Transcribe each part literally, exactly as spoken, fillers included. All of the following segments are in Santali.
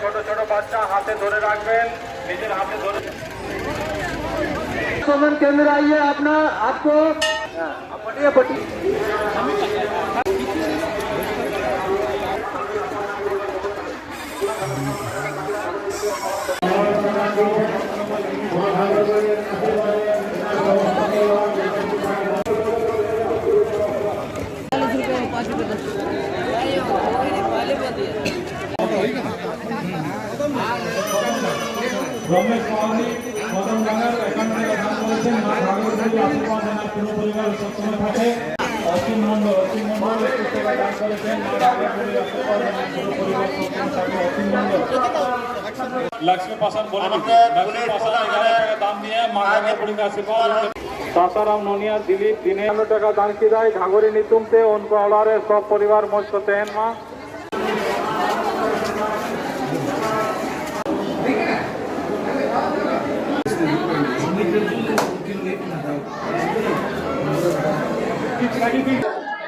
ছোট ছোট বাচ্চা হাতে ধরে রাখবেন, নিজের হাতে ধরে। संगठन केंद्र आइए, अपना आपको पटिए, पटिए। রমেশ মাহাদি, মদন রানার একাউন্টে দান করেছেন, মা ভাগবতী আশীর্বাদ যেন পুরো পরিবার সবসময় থাকে। অসীম মণ্ডল, অসীম মণ্ডল একশো টাকা দান করেছেন, মা ভাগবতী আশীর্বাদ যেন পুরো পরিবার সবসময় থাকে। অসীম মণ্ডল। লক্ষ্মী পাশান বলে দিচ্ছি, আমাদের লক্ষ্মী পুলিশ পাশান প্রধান এগারো টাকা দান দিয়ে মা ভাগবতী আশীর্বাদ। সাসারাম ননিয়া দিলীপ দিনে একান্ন টাকা দান কিদায় ঘাগরি নিতুমতে উনকো অড়ারে সব পরিবার মস্ত তেহেন মা।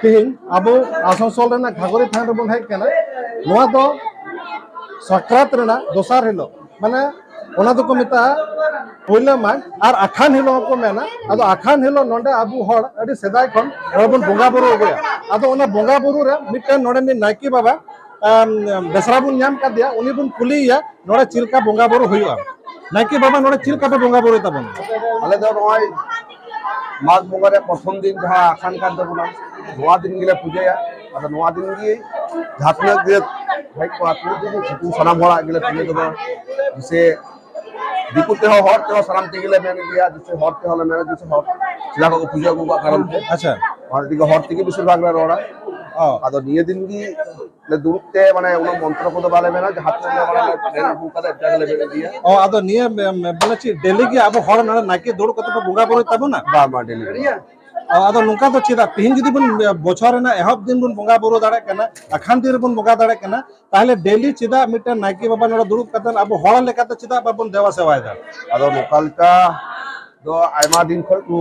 ᱛᱮᱦᱮᱧ ᱟᱵᱚ ᱟᱥᱟᱱᱥᱳᱞ ᱨᱮᱱᱟᱜ ᱜᱷᱟᱜᱚᱨᱤ ᱛᱷᱟᱱ ᱨᱮᱵᱚᱱ ᱦᱮᱡ ᱠᱟᱱᱟ᱾ ᱱᱚᱣᱟ ᱫᱚ ᱥᱟᱠᱨᱟᱛ ᱨᱮᱱᱟᱜ ᱫᱚᱥᱟᱨ ᱦᱤᱞᱳᱜ, ᱢᱟᱱᱮ ᱚᱱᱟ ᱫᱚᱠᱚ ᱢᱮᱛᱟᱜᱼᱟ ᱯᱳᱭᱞᱳ ᱢᱟᱜᱽ, ᱟᱨ ᱟᱠᱷᱟᱱ ᱦᱤᱞᱳᱜ ᱦᱚᱸᱠᱚ ᱢᱮᱱᱟ᱾ ᱟᱫᱚ ᱟᱠᱷᱟᱱ ᱦᱤᱞᱳᱜ ᱱᱚᱰᱮ ᱟᱵᱚ ᱦᱚᱲ ᱟᱹᱰᱤ ᱥᱮᱫᱟᱭ ᱠᱷᱚᱱ ᱱᱚᱰᱮ ᱵᱚᱱ ᱵᱚᱸᱜᱟ ᱵᱩᱨᱩ ᱟᱹᱜᱩᱭᱟ᱾ ᱟᱫᱚ ᱚᱱᱟ ᱵᱚᱸᱜᱟ ᱵᱩᱨᱩ ᱨᱮ ᱢᱤᱫᱴᱮᱱ ᱱᱚᱰᱮ ᱱᱤᱡ ᱱᱟᱭᱠᱮ ᱵᱟᱵᱟ, ᱟᱢ, ᱵᱮᱥᱨᱟ ᱵᱚᱱ ᱧᱟᱢ ᱠᱟᱫᱮᱭᱟ, ᱩᱱᱤ ᱵᱚᱱ ᱠᱩᱞᱤᱭᱮᱭᱟ ᱱᱚᱰᱮ ᱪᱮᱫ ᱞᱮᱠᱟ ᱵᱚᱸᱜᱟ ᱵᱩᱨᱩ ᱦᱩᱭᱩᱜᱼᱟ᱾ ᱱᱟᱭᱠᱮ ᱵᱟᱵᱟ, ᱱᱚᱰᱮ ᱪᱮᱫ ᱞᱮᱠᱟ ᱯᱮ ᱵᱚᱸᱜᱟ ᱵᱩᱨᱩᱭ ᱛᱟᱵᱚᱱᱟ? ᱟᱞᱮ ᱫᱚ ᱱᱚᱜᱼᱚᱭ ᱢᱟᱜᱽ ᱵᱚᱸᱜᱟ ᱨᱮ ᱯᱨᱚᱛᱷᱚᱢ ᱫᱤᱱ ᱡᱟᱦᱟᱸ ᱟᱠᱷᱟᱱ ᱠᱟᱱ ᱛᱟᱵᱚᱱᱟ, ᱱᱚᱣᱟ ᱫᱤᱱ ᱜᱮᱞᱮ ᱯᱩᱡᱟᱹᱭᱟ᱾ ᱟᱫᱚ ᱱᱚᱣᱟ ᱫᱤᱱ ᱜᱮ ᱡᱟᱦᱟᱸ ᱛᱤᱱᱟᱹᱜ ᱜᱮ ᱦᱮᱡ ᱠᱚᱜᱼᱟ ᱠᱚ, ᱩᱱᱠᱩ ᱥᱟᱱᱟᱢ ᱦᱚᱲᱟᱜ ᱜᱮᱞᱮ ᱯᱩᱡᱟᱹ ᱛᱟᱵᱚᱱᱟ᱾ ᱡᱮᱥᱮ ᱫᱤᱠᱩ ᱛᱮᱦᱚᱸ ᱦᱚᱲ ᱛᱮᱦᱚᱸ ᱥᱟᱱᱟᱢ ᱛᱮᱜᱮ ᱞᱮ ᱢᱮᱱ ᱜᱮᱭᱟ, ᱡᱮᱥᱮ ᱦᱚᱲ ᱛᱮᱦᱚᱸ ᱞᱮ ᱢᱮᱱᱟ, ᱡᱮᱥᱮ ᱦᱚᱲ ᱥᱮᱫᱟᱭ ᱠᱷᱚᱱ ᱠᱚ ᱯᱩᱡᱟᱹ ᱟᱹᱜᱩ ᱠᱟᱜ ᱠᱟᱨᱚᱱ ᱛᱮ᱾ ᱟᱪᱪᱷᱟ᱾ ᱦᱚᱲ ᱛᱮᱜᱮ, ᱦᱚᱲ ᱛᱮᱜᱮ ᱵᱮᱥᱤᱨ ᱵᱷᱟᱜᱽ ᱞᱮ ᱨᱚᱲᱟ᱾ ᱚ᱾ ᱟᱫᱚ ᱱᱤᱭᱟᱹ ᱫᱤᱱ ᱜᱮ ᱞᱮ ᱫᱩᱲᱩᱵ ᱛᱮ, ᱢᱟᱱᱮ, ᱩᱱᱟᱹᱜ ᱢᱚᱱᱛᱨᱚ ᱠᱚᱫᱚ ᱵᱟᱞᱮ ᱢᱮᱱᱟ, ᱡᱟᱦᱟᱸ ᱛᱤᱱᱟᱹᱜ ᱞᱮ ᱵᱟᱲᱟᱭᱟ, ᱢᱮᱱ ᱟᱹᱜᱩ ᱠᱟᱛᱮ ᱡᱟᱜᱮ ᱞᱮ ᱢᱮᱱ ᱤᱫᱤᱭᱟ᱾ ᱚ, ᱟᱫᱚ ᱱᱤᱭᱟᱹ ᱢᱮ-, ᱢᱮ-, ᱵᱚᱞᱮ ᱪᱮᱫ ᱰᱮᱞᱤ ᱜᱮ ᱟᱵᱚ ᱦᱚᱲ ᱱᱚᱰᱮ ᱱᱟᱭᱠᱮ ᱫᱩᱲᱩᱵ ᱠᱟᱛᱮ ᱯᱮ ᱵᱚᱸᱜᱟ ᱵᱩᱨᱩᱭ ᱛᱟᱵᱚᱱᱟ? ᱵᱟᱝ, ᱵᱟᱝ, ᱰᱮᱞᱤ ᱫᱚ ᱵᱟᱝ᱾ ᱚ, ᱟᱫᱚ ᱱᱚᱝᱠᱟ ᱫᱚ ᱪᱮᱫᱟᱜ? ᱛᱤᱦᱤᱧ ᱡᱩᱫᱤ ᱵᱚᱱ, ᱵᱚᱪᱷᱚᱨ ᱨᱮᱱᱟᱜ ᱮᱦᱚᱵ ᱫᱤᱱ ᱵᱚᱱ ᱵᱚᱸᱜᱟ ᱵᱩᱨᱩ ᱫᱟᱲᱮᱭᱟᱜ ᱠᱟᱱᱟ, ᱟᱠᱷᱟᱱ ᱫᱤᱱ ᱨᱮᱵᱚᱱ ᱵᱚᱸᱜᱟ ᱫᱟᱲᱮᱭᱟᱜ ᱠᱟᱱᱟ, ᱛᱟᱦᱞᱮ ᱰᱮᱞᱤ ᱪᱮᱫᱟᱜ ᱢᱤᱫᱴᱮᱱ ᱱᱟᱭᱠᱮ ᱵᱟᱵᱟ ᱱᱚᱰᱮ ᱫᱩᱲᱩᱵ ᱠᱟᱛᱮ ᱟᱵᱚ ᱦᱚᱲ ᱞᱮᱠᱟᱛᱮ ᱪᱮᱫᱟᱜ ᱵᱟᱵᱚᱱ ᱫᱮᱵᱟ ᱥᱮᱵᱟᱭᱮᱫᱟ? ᱟᱫᱚ ᱱᱚᱝᱠᱟ ᱞᱮᱠᱟ ᱫᱚ ᱟᱭᱢᱟ ᱫᱤᱱ ᱠᱷᱚᱱ ᱠᱚ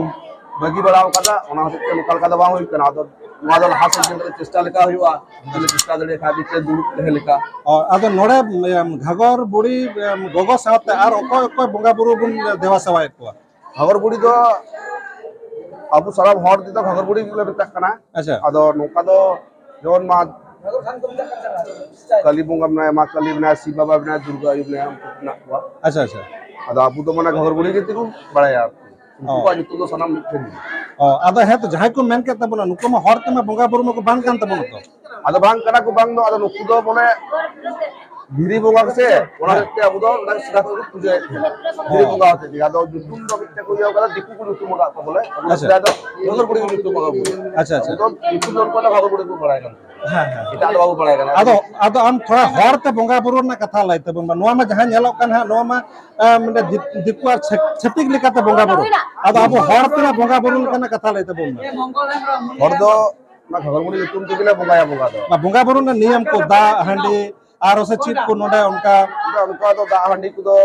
ᱵᱟᱹᱜᱤ ᱵᱟᱲᱟ ᱟᱠᱟᱫᱟ, ᱚᱱᱟ ᱦᱚᱛᱮᱡ ᱛᱮ ᱱᱚᱝᱠᱟ ᱞᱮᱠᱟ ᱫᱚ ᱵᱟᱝ ᱦᱩᱭᱩᱜ ᱠᱟᱱᱟ᱾ ᱟᱫᱚ ᱱᱚᱣᱟ ᱫᱚ ᱞᱟᱦᱟ ᱥᱮᱫ ᱧᱮᱞ ᱠᱟᱛᱮ ᱪᱮᱥᱴᱟ ᱞᱮᱠᱟ ᱦᱩᱭᱩᱜᱼᱟ, ᱡᱩᱫᱤ ᱞᱮ ᱪᱮᱥᱴᱟ ᱫᱟᱲᱮᱭᱟᱜ ᱠᱷᱟᱱ ᱟᱹᱰᱤ ᱛᱮ ᱫᱩᱲᱩᱵ ᱛᱟᱦᱮᱸ ᱞᱮᱠᱟ᱾ ᱚ, ᱟᱫᱚ ᱱᱚᱰᱮ, ᱮᱢ, ᱜᱷᱟᱜᱚᱨ ᱵᱩᱲᱦᱤ, ᱮᱢ, ᱜᱚᱜᱚ ᱥᱟᱶᱛᱮ ᱟᱨ ᱚᱠᱚᱭ ᱚᱠᱚᱭ ᱵᱚᱸᱜᱟ ᱵᱩᱨᱩ ᱵᱚᱱ ᱫᱮᱵᱟ ᱥᱮᱵᱟᱭᱮᱫ ᱠᱚᱣᱟ? ᱜᱷᱟᱜᱚᱨ ᱵᱩᱲᱦᱤ ᱫᱚ ᱟᱵᱚ ᱥᱟᱱᱟᱢ ᱦᱚᱲ ᱛᱮᱫᱚ ᱜᱷᱟᱜᱚᱨ ᱵᱩᱲᱦᱤ ᱜᱮᱞᱮ ᱢᱮᱛᱟᱜ ᱠᱟᱱᱟ᱾ ᱟᱪᱪᱷᱟ᱾ ᱟᱫᱚ ᱱᱚᱝᱠᱟ ᱫᱚ ᱡᱮᱢᱚᱱ ᱢᱟ ᱠᱟᱹᱞᱤ ᱵᱚᱸᱜᱟ ᱢᱮᱱᱟᱭᱟ, ᱢᱟ ᱠᱟᱹᱞᱤ ᱢᱮᱱᱟᱭᱟ, ᱥᱤᱵ ᱵᱟᱵᱟ ᱢᱮᱱᱟᱭᱟ, ᱫᱩᱨᱜᱟ ᱟᱭᱳ ᱢᱮᱱᱟᱭᱟ, ᱩᱱᱠᱩ ᱢᱮᱱᱟᱜ ᱠᱚᱣᱟ᱾ ᱟᱪᱪᱷᱟ, ᱟᱪᱪᱷᱟ᱾ ᱟᱫᱚ ᱟᱵᱚ ᱫᱚ ᱢᱟᱱᱮ ᱜᱷᱟᱜᱚᱨ ᱵᱩᱲᱦᱤ ᱜᱮ ᱛᱮᱠᱚ ᱵᱟᱲᱟᱭᱟ ᱟᱨᱠᱤ᱾ ᱩᱱᱠᱩ ᱚ᱾ ᱠᱚᱣᱟᱜ ᱧᱩᱛᱩᱢ ᱫᱚ ᱥᱟᱱᱟᱢ ᱢᱤᱫᱴᱷᱮᱱ ᱜᱮ᱾ ᱚ, ᱟᱫᱚ ᱦᱮᱸ ᱛᱚ, ᱡᱟᱦᱟᱸᱭ ᱠᱚ ᱢᱮᱱ ᱠᱮᱫ ᱛᱟᱵᱚᱱᱟ, ᱱᱩᱠᱩ ᱢᱟ ᱦᱚᱲ ᱛᱮᱢᱟ ᱵᱚᱸᱜᱟ ᱵᱩᱨᱩ ᱢᱟᱠᱚ ᱵᱟᱝ ᱠᱟᱱ ᱛᱟᱵᱚᱱᱟ ᱛᱚ᱾ ᱟᱫᱚ ᱵᱟᱝ ᱠᱟᱱᱟ ᱠᱚ, ᱵᱟᱝ ᱫᱚ, ᱟᱫᱚ ᱱᱩᱠᱩ ᱫᱚ ᱵᱚᱞᱮ ᱫᱷᱤᱨᱤ ᱵᱚᱸᱜᱟ ᱥᱮ, ᱚᱱᱟ ᱦᱮᱸ᱾ ᱦᱚᱛᱮᱡ ᱛᱮ ᱟᱵᱚ ᱫᱚ ᱚᱱᱟ ᱥᱮᱫᱟᱭ ᱠᱷᱚᱱ ᱠᱚ ᱯᱩᱡᱟᱹᱭᱮᱫ ᱛᱟᱦᱮᱸᱱᱟ᱾ ᱚ᱾ ᱫᱷᱤᱨᱤ ᱵᱚᱸᱜᱟ ᱦᱚᱛᱮᱡ ᱛᱮ᱾ ᱟᱫᱚ ᱧᱩᱛᱩᱢ ᱫᱚ ᱢᱤᱫᱴᱮᱱ ᱠᱚ ᱤᱭᱟᱹ ᱠᱟᱫᱟ, ᱫᱤᱠᱩ ᱠᱚ ᱧᱩᱛᱩᱢ ᱟᱠᱟᱫ ᱠᱚᱣᱟ ᱵᱚᱞᱮ᱾ ᱟᱵᱚ ᱫᱚ ᱟᱪᱪᱷᱟ᱾ ᱥᱮᱫᱟᱭ ᱫᱚ ᱜᱷᱟᱜᱚᱨ ᱵᱩᱲᱦᱤ ᱠᱚ ᱧᱩᱛᱩᱢ ᱟᱠᱟᱫ ᱠᱚᱣᱟ᱾ ᱟᱪᱪᱷᱟ, ᱟᱪᱪᱷᱟ᱾ ᱟᱵᱚ ᱫᱚ ᱧᱩᱛᱩᱢ ᱫᱚ ᱩᱱᱠᱩᱣᱟᱜ ᱫᱚ ᱜᱷᱟᱜᱚᱨ ᱵᱩᱲᱦᱤ ᱠᱚ ᱵᱟᱲᱟᱭ ᱠᱟᱱ ᱛᱟᱦᱮᱸᱱᱟ᱾ ᱦᱮᱸ, ᱦᱮᱸ, ᱦᱮᱸ᱾ ᱮᱴᱟᱜ ᱫᱚ ᱵᱟᱵᱚ ᱵᱟᱲᱟᱭ ᱠᱟᱱᱟ᱾ ᱟᱫᱚ, ᱟᱫᱚ ᱟᱢ ᱛᱷᱚᱲᱟ ᱦᱚᱲ ᱛᱮ ᱵᱚᱸᱜᱟ ᱵᱩᱨᱩ ᱨᱮᱱᱟᱜ ᱠᱟᱛᱷᱟ ᱞᱟᱹᱭ ᱛᱟᱵᱚᱱ ᱢᱮ᱾ ᱱᱚᱣᱟ ᱢᱟ ᱡᱟᱦᱟᱸ ᱧᱮᱞᱚᱜ ᱠᱟᱱ ᱦᱟᱸᱜ, ᱱᱚᱣᱟ ᱢᱟ, ᱮ, ᱢᱟᱱᱮ ᱫᱤᱠ-, ᱫᱤᱠᱩ ᱟᱨ ᱪᱷᱟᱹ-, ᱪᱷᱟᱹᱛᱤᱠ ᱞᱮᱠᱟᱛᱮ ᱵᱚᱸᱜᱟ ᱵᱩᱨᱩ᱾ ᱟᱫᱚ ᱟᱵᱚ ᱦᱚᱲ ᱛᱮᱱᱟᱜ ᱵᱚᱸᱜᱟ ᱵᱩᱨᱩ ᱞᱮᱠᱟᱱᱟᱜ ᱠᱟᱛᱷᱟ ᱞᱟᱹᱭ ᱛᱟᱵᱚᱱ ᱢᱮ᱾ ᱦᱚᱲ ᱫᱚ ᱚᱱᱟ ᱜᱷᱟᱜᱚᱨ ᱵᱩᱲᱦᱤ ᱧᱩᱛᱩᱢ ᱛᱮᱜᱮ ᱞᱮ ᱵᱚᱸᱜᱟᱭᱟ ᱵᱚᱸᱜᱟ ᱫᱚ᱾ ᱚᱱᱟ ᱵᱚᱸᱜᱟ ᱵᱩᱨᱩ ᱨᱮᱱᱟᱜ ᱱᱤᱭᱚᱢ ᱠᱚ, ᱫᱟᱜ ᱦᱟᱺᱰᱤ, ᱟᱨ ᱥᱮ ᱪᱮᱫ ᱠᱚ ᱱᱚᱰᱮ ᱚᱱᱠᱟ? ᱚᱱᱠᱟ, ᱚᱱᱠᱟ ᱫᱚ ᱫᱟᱜ ᱦᱟᱺᱰᱤ ᱠᱚᱫᱚ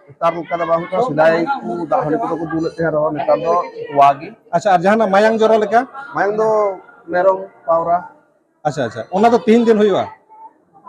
ᱱᱮᱛᱟᱨ ᱚᱱᱠᱟ ᱫᱚ ᱵᱟᱝ ᱦᱩᱭᱩᱜ ᱠᱟᱱᱟ᱾ ᱥᱮᱫᱟᱭ ᱠᱚ ᱫᱟᱜ ᱦᱟᱺᱰᱤ ᱠᱚᱫᱚ ᱠᱚ ᱫᱩᱞᱮᱫ ᱛᱟᱦᱮᱸ ᱨᱮᱦᱚᱸ, ᱱᱮᱛᱟᱨ ᱫᱚ ᱛᱚᱣᱟ ᱜᱮ᱾ ᱟᱪᱪᱷᱟ, ᱟᱨ ᱡᱟᱦᱟᱱᱟᱜ ᱢᱟᱭᱟᱝ ᱡᱚᱨᱚ ᱞᱮᱠᱟ? ᱢᱟᱭᱟᱝ ᱫᱚ ᱢᱮᱨᱚᱢ, ᱯᱟᱣᱨᱟ᱾ ᱟᱪᱪᱷᱟ, ᱟᱪᱪᱷᱟ, ᱚᱱᱟ ᱫᱚ ᱛᱤᱱ ᱫᱤᱱ ᱦᱩᱭᱩᱜᱼᱟ?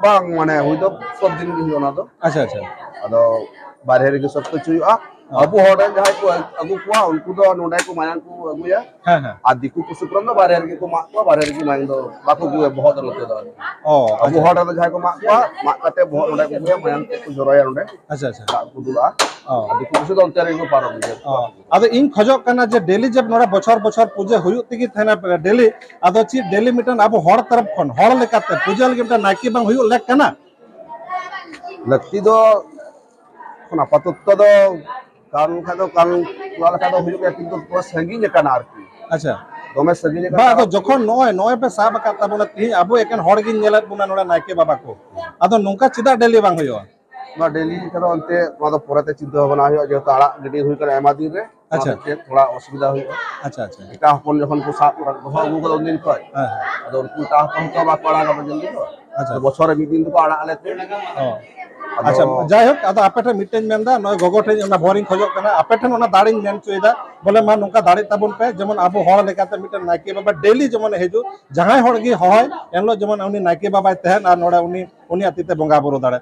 ᱵᱟᱝ, ᱢᱟᱱᱮ ᱦᱩᱭ ᱫᱚ ᱥᱚᱵ ᱫᱤᱱ ᱜᱮ ᱦᱩᱭᱩᱜᱼᱟ ᱚᱱᱟ ᱫᱚ᱾ ᱟᱪᱪᱷᱟ, ᱟᱪᱪᱷᱟ᱾ ᱟᱫᱚ ᱵᱟᱨᱦᱮ ᱨᱮᱜᱮ ᱥᱚᱵ ᱠᱤᱪᱷᱩ ᱦᱩᱭᱩᱜᱼᱟ᱾ ᱦᱮᱸ᱾ ᱟᱵᱚ ᱦᱚᱲ ᱨᱮᱱ ᱡᱟᱦᱟᱸᱭ ᱠᱚ ᱟᱹᱜᱩ ᱠᱚᱣᱟ, ᱩᱱᱠᱩ ᱫᱚ ᱱᱚᱰᱮ ᱠᱚ ᱢᱟᱭᱟᱝ ᱠᱚ ᱟᱹᱜᱩᱭᱟ᱾ ᱦᱮᱸ, ᱦᱮᱸ᱾ ᱟᱨ ᱫᱤᱠᱩ ᱯᱩᱥᱤ ᱠᱚᱨᱮᱱ ᱫᱚ ᱵᱟᱨᱦᱮ ᱨᱮᱜᱮ ᱠᱚ ᱢᱟᱜ ᱠᱚᱣᱟ, ᱵᱟᱨᱦᱮ ᱨᱮᱜᱮ ᱢᱟᱭᱟᱝ ᱫᱚ ᱵᱟᱠᱚ ᱟᱹᱜᱩᱭᱟ ᱵᱚᱦᱚᱜ ᱫᱚ ᱱᱚᱛᱮ ᱫᱚ ᱟᱨᱠᱤ᱾ ᱚ, ᱟᱵᱚ ᱟᱪᱪᱷᱟ᱾ ᱦᱚᱲ ᱨᱮᱱ ᱫᱚ ᱡᱟᱦᱟᱸᱭ ᱠᱚ ᱢᱟᱜ ᱠᱚᱣᱟ, ᱢᱟᱜ ᱠᱟᱛᱮ ᱵᱚᱦᱚᱜ ᱱᱚᱰᱮ ᱠᱚ ᱟᱹᱜᱩᱭᱟ, ᱢᱟᱭᱟᱝ ᱛᱮ ᱠᱚ ᱡᱚᱨᱚᱭᱟ ᱱᱚᱰᱮ᱾ ᱟᱪᱪᱷᱟ, ᱟᱪᱪᱷᱟ᱾ ᱫᱟᱜ ᱠᱚ ᱫᱩᱞᱟᱜᱼᱟ᱾ ᱚ᱾ ᱟᱨ ᱫᱤᱠᱩ ᱯᱩᱥᱤ ᱫᱚ ᱚᱱᱛᱮ ᱨᱮᱜᱮ ᱠᱚ ᱯᱟᱨᱚᱢ ᱜᱮᱭᱟ᱾ ᱚ᱾ ᱟᱫᱚ ᱤᱧ ᱠᱷᱚᱡᱚᱜ ᱠᱟᱱᱟ ᱡᱮ ᱰᱮᱞᱤ ᱡᱮ ᱱᱚᱰᱮ ᱵᱚᱪᱷᱚᱨ ᱵᱚᱪᱷᱚᱨ ᱯᱩᱡᱟᱹ ᱦᱩᱭᱩᱜ ᱛᱮᱜᱮ ᱛᱟᱦᱮᱱᱟ ᱰᱮᱞᱤ, ᱟᱫᱚ ᱪᱮᱫ ᱰᱮᱞᱤ ᱢᱤᱫᱴᱮᱱ ᱟᱵᱚ ᱦᱚᱲ ᱛᱚᱨᱚᱯ ᱠᱷᱚᱱ, ᱦᱚᱲ ᱞᱮᱠᱟᱛᱮ ᱯᱩᱡᱟᱹ ᱞᱟᱹᱜᱤᱫ ᱢᱤᱫᱴᱮᱱ ᱱᱟᱭᱠᱮ ᱵᱟᱝ ᱦᱩᱭᱩᱜ ᱞᱮᱠ ᱠᱟᱱᱟ? ᱞᱟᱹᱠᱛᱤ ᱫᱚ ᱮᱠᱷᱚᱱ ᱟᱯᱟᱛᱚᱛᱚ ᱫᱚ ᱠᱟᱱ ᱠᱷᱟᱡ ᱫᱚ ᱠᱟᱱ ᱠᱚᱨᱟᱣ ᱞᱮᱠᱷᱟᱡ ᱫᱚ ᱦᱩᱭᱩᱜ ᱜᱮᱭᱟ, ᱠᱤᱱᱛᱩ ᱛᱷᱚᱲᱟ ᱥᱟᱺᱜᱤᱧ ᱟᱠᱟᱱᱟ ᱟᱨᱠᱤ᱾ ᱟᱪᱪᱷᱟ᱾ ᱫᱚᱢᱮ ᱥᱟᱺᱜᱤᱧ ᱟᱠᱟᱱᱟ᱾ ᱵᱟ, ᱟᱫᱚ ᱡᱚᱠᱷᱚᱱ ᱱᱚᱜᱼᱚᱭ, ᱱᱚᱜᱼᱚᱭ ᱯᱮ ᱥᱟᱵ ᱟᱠᱟᱫ ᱛᱟᱵᱚᱱᱟ, ᱛᱤᱦᱤᱧ ᱟᱵᱚ ᱮᱠᱮᱱ ᱦᱚᱲ ᱜᱤᱧ ᱧᱮᱞᱮᱫ ᱵᱚᱱᱟ ᱱᱚᱰᱮ ᱱᱟᱭᱠᱮ ᱵᱟᱵᱟ ᱠᱚ, ᱟᱫᱚ ᱱᱚᱝᱠᱟ ᱪᱮᱫᱟᱜ ᱰᱮᱞᱤ ᱵᱟᱝ ᱦᱩᱭᱩᱜᱼᱟ? ᱱᱚᱣᱟ ᱰᱮᱞᱤ ᱞᱮᱠᱟ ᱫᱚ ᱚᱱᱛᱮ ᱱᱚᱣᱟ ᱫᱚ ᱯᱚᱨᱮᱛᱮ ᱪᱤᱱᱛᱟᱹ ᱵᱷᱟᱵᱽᱱᱟ ᱦᱩᱭᱩᱜᱼᱟ, ᱡᱮᱦᱮᱛᱩ ᱟᱲᱟᱜ ᱜᱤᱰᱤ ᱦᱩᱭ ᱠᱟᱱᱟ ᱟᱭᱢᱟ ᱫᱤᱱ ᱨᱮ᱾ ᱟᱪᱪᱷᱟ᱾ ᱚᱱᱟ ᱦᱚᱛᱮᱡ ᱛᱮ ᱛᱷᱚᱲᱟ ᱚᱥᱩᱵᱤᱫᱷᱟ ᱦᱩᱭᱩᱜᱼᱟ᱾ ᱟᱪᱪᱷᱟ, ᱟᱪᱪᱷᱟ᱾ ᱮᱴᱟᱜ ᱦᱚᱯᱚᱱ ᱡᱚᱠᱷᱚᱱ ᱠᱚ ᱥᱟᱵ ᱫᱚᱦᱚ ᱟᱹᱜᱩ ᱠᱟᱫᱟ ᱩᱱᱫᱤᱱ ᱠᱷᱚᱱ, ᱦᱮᱸ, ᱦᱮᱸ᱾ ᱟᱫᱚ ᱩᱱᱠᱩ ᱮᱴᱟᱜ ᱦᱚᱯᱚᱱ ᱛᱚ ᱵᱟᱠᱚ ᱟᱲᱟᱜᱟ ᱵᱟᱝ ᱡᱚᱞᱫᱤ ᱫᱚ᱾ ᱟᱪᱪᱷᱟ᱾ ᱟᱫᱚ ᱵᱚᱪᱷᱚᱨ ᱨᱮ ᱢᱤᱫ ᱫᱤᱱ ᱫᱚᱠᱚ ᱟᱲᱟᱜ ᱟᱞᱮ ᱛᱮ᱾ ᱚ᱾ ᱟᱫᱚ ᱟᱪᱪᱷᱟ, ᱡᱟᱭᱦᱳᱠ, ᱟᱫᱚ ᱟᱯᱮ ᱴᱷᱮᱱ ᱢᱤᱫᱴᱮᱱ ᱢᱮᱱᱫᱟ, ᱱᱚᱜᱼᱚᱭ ᱜᱚᱜᱚ ᱴᱷᱮᱱ ᱚᱱᱟ ᱵᱷᱚᱨᱤᱧ ᱠᱷᱚᱡᱚᱜ ᱠᱟᱱᱟ, ᱟᱯᱮ ᱴᱷᱮᱱ ᱚᱱᱟ ᱫᱟᱲᱮᱧ ᱢᱮᱱ ᱦᱚᱪᱚᱭᱮᱫᱟ, ᱵᱚᱞᱮ ᱢᱟ ᱱᱚᱝᱠᱟ ᱫᱟᱲᱮᱜ ᱛᱟᱵᱚᱱ ᱯᱮ, ᱡᱮᱢᱚᱱ ᱟᱵᱚ ᱦᱚᱲ ᱞᱮᱠᱟᱛᱮ ᱢᱤᱫᱴᱮᱱ ᱱᱟᱭᱠᱮ ᱵᱟᱵᱟ ᱰᱮᱞᱤ ᱡᱮᱢᱚᱱ ᱮ ᱦᱤᱡᱩᱜ, ᱡᱟᱦᱟᱸᱭ ᱦᱚᱲ ᱜᱮ ᱦᱚᱦᱚᱭ, ᱮᱱᱦᱤᱞᱳᱜ ᱡᱮᱢᱚᱱ ᱩᱱᱤ ᱱᱟᱭᱠᱮ ᱵᱟᱵᱟᱭ ᱛᱟᱦᱮᱱ ᱟᱨ ᱱᱚᱰᱮ ᱩᱱᱤ ᱩᱱᱤᱭᱟᱜ ᱛᱤ ᱛᱮ ᱵᱚᱸᱜᱟ ᱵᱩᱨᱩ ᱫᱟᱲᱮ᱾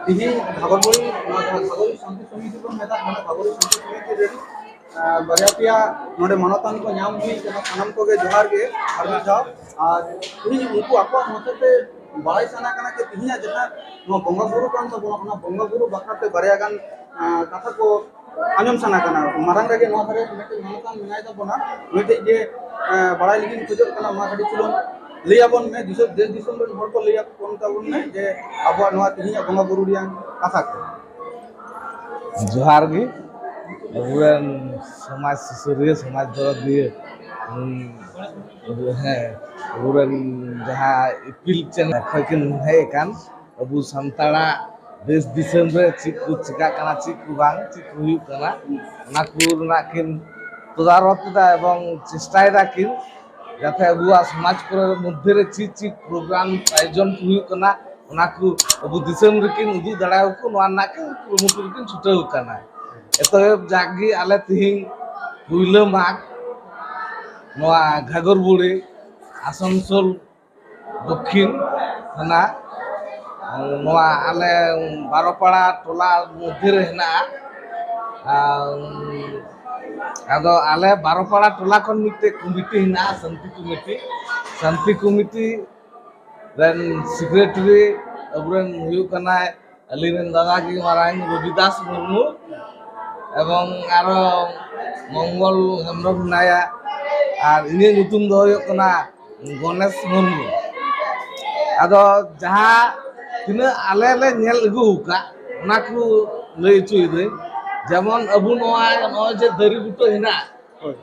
ᱛᱤᱦᱤᱧ ᱜᱷᱟᱜᱚᱨ ᱵᱩᱨᱩ, ᱱᱚᱣᱟ ᱡᱟᱦᱟᱸ ᱜᱷᱟᱜᱚᱨ ᱥᱟᱱᱛᱤ ᱥᱚᱢᱤᱛᱤ ᱵᱚᱱ ᱢᱮᱛᱟᱜ ᱠᱟᱱᱟ, ᱜᱷᱟᱜᱚᱨ ᱥᱟᱱᱛᱤ ᱥᱚᱢᱤᱛᱤ ᱨᱮᱱ, ᱟᱸ, ᱵᱟᱨᱭᱟ ᱯᱮᱭᱟ ᱱᱚᱰᱮ ᱢᱟᱱᱚᱛᱟᱱ ᱠᱚ ᱧᱟᱢ ᱦᱩᱭ ᱠᱟᱱᱟ᱾ ᱥᱟᱱᱟᱢ ᱠᱚᱜᱮ ᱡᱚᱦᱟᱨ ᱜᱮ ᱟᱨ ᱢᱤᱫ ᱫᱷᱟᱣ᱾ ᱟᱨ ᱛᱤᱦᱤᱧ ᱩᱱᱠᱩ ᱟᱠᱚᱣᱟᱜ ᱢᱚᱪᱟ ᱛᱮ ᱵᱟᱲᱟᱭ ᱥᱟᱱᱟ ᱠᱟᱱᱟ ᱡᱮ ᱛᱤᱦᱤᱧᱟᱜ ᱡᱟᱦᱟᱸ ᱱᱚᱣᱟ ᱵᱚᱸᱜᱟ ᱵᱩᱨᱩ ᱠᱟᱱ ᱛᱟᱵᱚᱱᱟ, ᱚᱱᱟ ᱵᱚᱸᱜᱟ ᱵᱩᱨᱩ ᱵᱟᱠᱷᱨᱟ ᱛᱮ ᱵᱟᱨᱭᱟ ᱜᱟᱱ, ᱟᱸ, ᱠᱟᱛᱷᱟ ᱠᱚ ᱟᱸᱡᱚᱢ ᱥᱟᱱᱟ ᱠᱟᱱᱟ᱾ ᱢᱟᱨᱟᱝ ᱨᱮᱜᱮ ᱱᱚᱣᱟ ᱫᱷᱟᱨᱮ ᱢᱤᱫᱴᱮᱱ ᱢᱟᱱᱚᱛᱟᱱ ᱢᱮᱱᱟᱭ ᱛᱟᱵᱚᱱᱟ, ᱩᱱᱤ ᱴᱷᱮᱡ ᱜᱮ, ᱮᱸ, ᱵᱟᱲᱟᱭ ᱞᱟᱹᱜᱤᱫ ᱤᱧ ᱠᱷᱚᱡᱚᱜ ᱠᱟᱱᱟ᱾ ᱢᱟ ᱠᱟᱹᱴᱤᱡ ᱪᱩᱞᱩᱝ ᱞᱟᱹᱭ ᱟᱵᱚᱱ ᱢᱮ, ᱫᱤᱥᱚᱢ, ᱫᱮᱥ ᱫᱤᱥᱚᱢ ᱨᱮᱱ ᱦᱚᱲ ᱠᱚ ᱞᱟᱹᱭ ᱟᱵᱚᱱ ᱛᱟᱵᱚᱱ ᱢᱮ ᱡᱮ ᱟᱵᱚᱣᱟᱜ ᱱᱚᱣᱟ ᱛᱮᱦᱮᱧᱟᱜ ᱵᱚᱸᱜᱟ ᱵᱩᱨᱩ ᱨᱮᱭᱟᱜ ᱠᱟᱛᱷᱟ ᱠᱚ᱾ ᱡᱚᱦᱟᱨ ᱜᱮ᱾ ᱟᱵᱚᱨᱮᱱ ᱥᱚᱢᱟᱡᱽ ᱥᱩᱥᱟᱹᱨᱤᱭᱟᱹ, ᱥᱚᱢᱟᱡᱽ ᱫᱚᱨᱚᱫᱤᱭᱟᱹ, ᱩᱸ, ᱦᱮᱸ, ᱟᱵᱚᱨᱮᱱ ᱡᱟᱦᱟᱸ ᱤᱯᱤᱞ ᱪᱮᱬᱮ ᱠᱷᱚᱱ ᱠᱤᱱ ᱦᱮᱡ ᱟᱠᱟᱱ, ᱟᱵᱚ ᱥᱟᱱᱛᱟᱲᱟᱜ ᱫᱮᱥ ᱫᱤᱥᱚᱢ ᱨᱮ ᱪᱮᱫ ᱠᱚ ᱪᱤᱠᱟᱜ ᱠᱟᱱᱟ, ᱪᱮᱫ ᱠᱚ ᱵᱟᱝ, ᱪᱮᱫ ᱠᱚ ᱦᱩᱭᱩᱜ ᱠᱟᱱᱟ, ᱚᱱᱟ ᱠᱚ ᱨᱮᱱᱟᱜ ᱠᱤᱱ ᱛᱚᱫᱟᱨᱚᱛ ᱮᱫᱟ ᱮᱵᱚᱝ ᱪᱮᱥᱴᱟᱭ ᱫᱟᱠᱤᱱ ᱡᱟᱛᱮ ᱟᱵᱚᱣᱟᱜ ᱥᱚᱢᱟᱡᱽ ᱠᱚᱨᱮ ᱢᱚᱫᱽᱫᱷᱮ ᱨᱮ ᱪᱮᱫ ᱪᱮᱫ ᱯᱨᱳᱜᱨᱟᱢ ᱟᱭᱳᱡᱚᱱ ᱠᱚ ᱦᱩᱭᱩᱜ ᱠᱟᱱᱟ, ᱚᱱᱟ ᱠᱚ ᱟᱵᱚ ᱫᱤᱥᱚᱢ ᱨᱮᱠᱤᱱ ᱩᱫᱩᱜ ᱫᱟᱲᱮᱭᱟᱠᱚ, ᱱᱚᱣᱟ ᱨᱮᱱᱟᱜ ᱠᱤᱱ ᱠᱩᱨᱩᱢᱩᱴᱩ ᱨᱮᱠᱤᱱ ᱪᱷᱩᱴᱟᱹᱣ ᱟᱠᱟᱱᱟ᱾ ᱮᱛᱚᱦᱚᱵ ᱡᱟᱠ ᱜᱮ ᱟᱞᱮ ᱛᱮᱦᱮᱧ ᱯᱩᱭᱞᱟᱹ ᱢᱟᱜᱽ ᱱᱚᱣᱟ ᱜᱷᱟᱜᱚᱨ ᱵᱩᱲᱤ ᱟᱥᱟᱱᱥᱳᱞ ᱫᱚᱠᱠᱷᱤᱱ ᱛᱷᱟᱱᱟ, ᱱᱚᱣᱟ ᱟᱞᱮ ᱵᱟᱨᱚᱯᱟᱲᱟ ᱴᱚᱞᱟ ᱢᱚᱫᱽᱫᱷᱮ ᱨᱮ ᱦᱮᱱᱟᱜᱼᱟ᱾ ᱟᱨ ᱟᱫᱚ ᱟᱞᱮ ᱵᱟᱨᱚᱯᱟᱲᱟ ᱴᱚᱞᱟ ᱠᱷᱚᱱ ᱢᱤᱫᱴᱮᱡ ᱠᱚᱢᱤᱴᱤ ᱦᱮᱱᱟᱜᱼᱟ, ᱥᱟᱱᱛᱤ ᱠᱚᱢᱤᱴᱤ᱾ ᱥᱟᱱᱛᱤ ᱠᱚᱢᱤᱴᱤ ᱨᱮᱱ ᱥᱮᱠᱨᱮᱴᱟᱨᱤ ᱟᱵᱚᱨᱮᱱ ᱦᱩᱭᱩᱜ ᱠᱟᱱᱟᱭ ᱟᱹᱞᱤᱧ ᱨᱮᱱ ᱫᱟᱫᱟ ᱜᱮ ᱢᱟᱨᱟᱝ ᱨᱚᱵᱤᱫᱟᱥ ᱢᱩᱨᱢᱩ, ᱮᱵᱚᱝ ᱟᱨᱚ ᱢᱚᱝᱜᱚᱞ ᱦᱮᱢᱵᱨᱚᱢ ᱢᱮᱱᱟᱭᱟ, ᱟᱨ ᱤᱧᱟᱹᱜ ᱧᱩᱛᱩᱢ ᱫᱚ ᱦᱩᱭᱩᱜ ᱠᱟᱱᱟ ᱜᱚᱱᱮᱥ ᱢᱩᱨᱢᱩ᱾ ᱟᱫᱚ ᱡᱟᱦᱟᱸ ᱛᱤᱱᱟᱹᱜ ᱟᱞᱮ ᱞᱮ ᱧᱮᱞ ᱟᱹᱜᱩ ᱟᱠᱟᱫ, ᱚᱱᱟ ᱠᱚ ᱞᱟᱹᱭ ᱦᱚᱪᱚᱭᱮᱫᱟᱹᱧ᱾ ᱡᱮᱢᱚᱱ ᱟᱵᱚ ᱱᱚᱣᱟ, ᱱᱚᱜᱼᱚᱭ ᱡᱮ ᱫᱟᱨᱮ ᱵᱩᱴᱟᱹ ᱦᱮᱱᱟᱜ, ᱦᱳᱭ᱾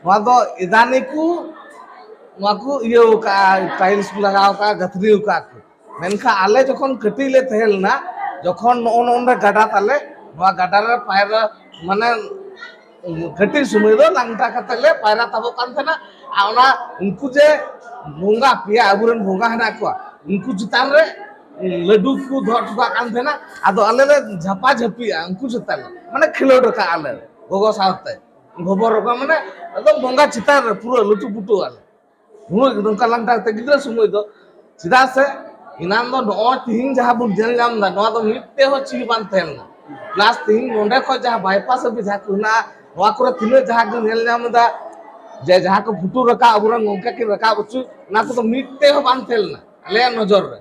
ᱱᱚᱣᱟ ᱫᱚ ᱮᱫᱟᱱᱤ ᱠᱚ ᱱᱚᱣᱟ ᱠᱚ ᱤᱭᱟᱹ ᱟᱠᱟᱫᱼᱟ, ᱴᱟᱭᱤᱞᱥ ᱠᱚ ᱞᱟᱜᱟᱣ ᱟᱠᱟᱫᱼᱟ, ᱜᱟᱹᱛᱷᱱᱤ ᱟᱠᱟᱫᱼᱟ ᱠᱚ᱾ ᱢᱮᱱᱠᱷᱟᱱ ᱟᱞᱮ ᱡᱚᱠᱷᱚᱱ ᱠᱟᱹᱴᱤᱡ ᱞᱮ ᱛᱟᱦᱮᱸ ᱞᱮᱱᱟ, ᱡᱚᱠᱷᱚᱱ ᱱᱚᱜᱼᱚ ᱱᱚᱰᱮ ᱜᱟᱰᱟ ᱛᱟᱞᱮ, ᱱᱚᱣᱟ ᱜᱟᱰᱟ ᱨᱮ ᱯᱟᱭᱨᱟ, ᱢᱟᱱᱮ ᱠᱟᱹᱴᱤᱡ ᱥᱚᱢᱚᱭ ᱫᱚ ᱞᱟᱝᱴᱟ ᱠᱟᱛᱮ ᱞᱮ ᱯᱟᱭᱨᱟ ᱛᱟᱵᱚᱜ ᱠᱟᱱ ᱛᱟᱦᱮᱱᱟ᱾ ᱟᱨ ᱚᱱᱟ ᱩᱱᱠᱩ ᱡᱮ ᱵᱚᱸᱜᱟ, ᱯᱮᱭᱟ ᱟᱵᱚᱨᱮᱱ ᱵᱚᱸᱜᱟ ᱦᱮᱱᱟᱜ ᱠᱚᱣᱟ, ᱩᱱᱠᱩ ᱪᱮᱛᱟᱱ ᱨᱮ ᱞᱟᱹᱰᱩ ᱠᱚ ᱫᱚᱦᱚ ᱦᱚᱴᱚ ᱠᱟᱜ ᱠᱟᱱ ᱛᱟᱦᱮᱱᱟ᱾ ᱟᱫᱚ ᱟᱞᱮ ᱞᱮ ᱡᱷᱟᱯᱟ ᱡᱷᱟᱹᱯᱤᱜᱼᱟ ᱩᱱᱠᱩ ᱪᱮᱛᱟᱱ ᱨᱮ, ᱢᱟᱱᱮ ᱠᱷᱮᱞᱳᱰ ᱟᱠᱟᱫ ᱟᱞᱮ ᱜᱚᱜᱚ ᱥᱟᱶᱛᱮ᱾ ᱜᱚᱵᱚᱨ ᱨᱚᱠᱚᱢ, ᱢᱟᱱᱮ ᱮᱠᱫᱚᱢ ᱵᱚᱸᱜᱟ ᱪᱮᱛᱟᱱ ᱨᱮ ᱯᱩᱨᱟᱹ ᱞᱩᱴᱩ ᱯᱩᱴᱩ ᱟᱞᱮ᱾ ᱱᱚᱝᱠᱟ ᱞᱟᱝᱴᱟ ᱠᱟᱛᱮ ᱜᱤᱫᱽᱨᱟᱹ ᱥᱚᱢᱚᱭ ᱫᱚ᱾ ᱪᱮᱫᱟᱜ ᱥᱮ ᱮᱱᱟᱝ ᱫᱚ ᱱᱚᱜᱼᱚᱭ ᱛᱤᱦᱤᱧ ᱡᱟᱦᱟᱸ ᱵᱚᱱ ᱧᱮᱞ ᱧᱟᱢ ᱮᱫᱟ, ᱱᱚᱣᱟ ᱫᱚ ᱢᱤᱫᱴᱮᱡ ᱦᱚᱸ ᱪᱮᱫ ᱵᱟᱝ ᱛᱟᱦᱮᱸ ᱞᱮᱱᱟ᱾ ᱯᱞᱟᱥ ᱛᱤᱦᱤᱧ ᱱᱚᱰᱮ ᱠᱷᱚᱱ ᱡᱟᱦᱟᱸ ᱵᱟᱭᱯᱟᱥ ᱦᱟᱹᱵᱤᱡ ᱡᱟᱦᱟᱸ ᱠᱚ ᱦᱮᱱᱟᱜᱼᱟ, ᱱᱚᱣᱟ ᱠᱚᱨᱮ ᱛᱤᱱᱟᱹᱜ ᱡᱟᱦᱟᱸ ᱠᱚ ᱧᱮᱞ ᱧᱟᱢ ᱮᱫᱟ, ᱡᱮ ᱡᱟᱦᱟᱸ ᱠᱚ ᱯᱷᱩᱴᱩ ᱨᱟᱠᱟᱵ, ᱟᱵᱚᱨᱮᱱ ᱜᱚᱢᱠᱮ ᱠᱤᱱ ᱨᱟᱠᱟᱵ ᱦᱚᱪᱚ, ᱚᱱᱟ ᱠᱚᱫᱚ ᱢᱤᱫᱴᱮᱡ ᱦᱚᱸ ᱵᱟᱝ ᱛᱟᱦᱮᱸ ᱞᱮᱱᱟ ᱟᱞᱮᱭᱟᱜ ᱱᱚᱡᱚᱨ ᱨᱮ᱾